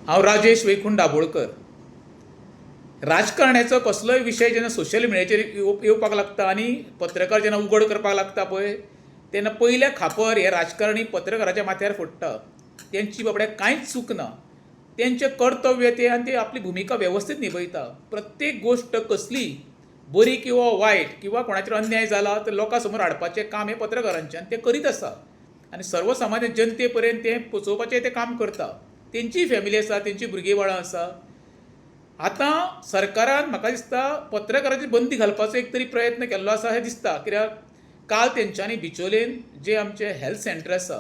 हांव राजेश वैकुंठ दाबोळकर. राजकारण्याचो कसलोय विशय जेन्ना सोशल मिडियाचेर येवपाक लागता आनी पत्रकार जेन्ना उगड करपाक लागता पळय तेन्ना पयलें खापर हें राजकारणी पत्रकाराच्या माथ्यार फोडटा. तेंची बाबड्या कांयच चूक ना. तेंचें कर्तव्य तें आनी ते आपली भुमिका वेवस्थीत निभयता. प्रत्येक गोश्ट कसलीय बरी किंवा वायट किंवा कोणाचेर अन्याय जाला तर लोकां समोर हाडपाचें काम हें पत्रकारांचें आनी तें करीत आसा आनी सर्वसामान्य जनते पर्यंत तें पोचोवपाचें तें काम करता. तेंचीय फॅमिली आसा, तेंचीं भुरगीं बाळां आसा. आतां सरकारान म्हाका दिसता पत्रकाराचेर बंदी घालपाचो एक तरी प्रयत्न केल्लो आसा अशें दिसता. कित्याक काल तेंच्यांनी बिचोलेन जें आमचें हेल्थ सेंटर आसा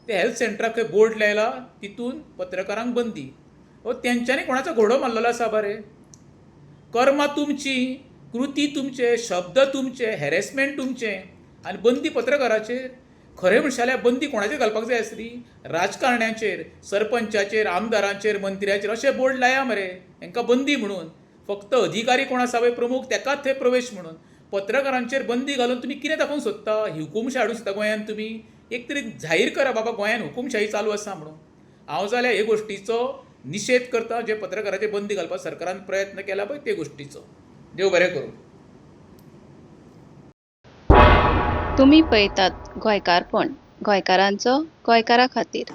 तें हेल्थ सेंटराक खंय बोर्ड लायला तितून पत्रकारांक बंदी. हो तेंच्यांनी कोणाचो घोडो मारलेलो आसा बारे. कर्मां तुमचीं, कृती तुमचे, शब्द तुमचे, हॅरेसमेंट तुमचें आनी बंदी पत्रकाराचेर. खरें म्हणशात जाल्यार बंदी कोणाचेर घालपाक जाय आसली? राजकारण्यांचेर, सरपंचाचेर, आमदारांचेर, मंत्र्याचेर अशे बोर्ड लाया मरे हांकां बंदी म्हणून. फक्त अधिकारी कोण आसा पळय प्रमूख ताकाच थंय प्रवेश म्हणून. पत्रकारांचेर बंदी घालून तुमी कितें दाखोवंक सोदता? हुकूमशाय हाडूंक सोदता गोंयांत तुमी? एक तरी जाहीर करा बाबा गोंयांत हुकूमशाही चालू आसा म्हणून. हांव जाल्यार हे गोश्टीचो निशेध करता जे पत्रकाराचेर बंदी घालपाक सरकारान प्रयत्न केला पळय ते गोश्टीचो. देव बरें करूं. तुमी पळयतात गोंयकारपण, गोंयकारांचो गोंयकारा खातीर.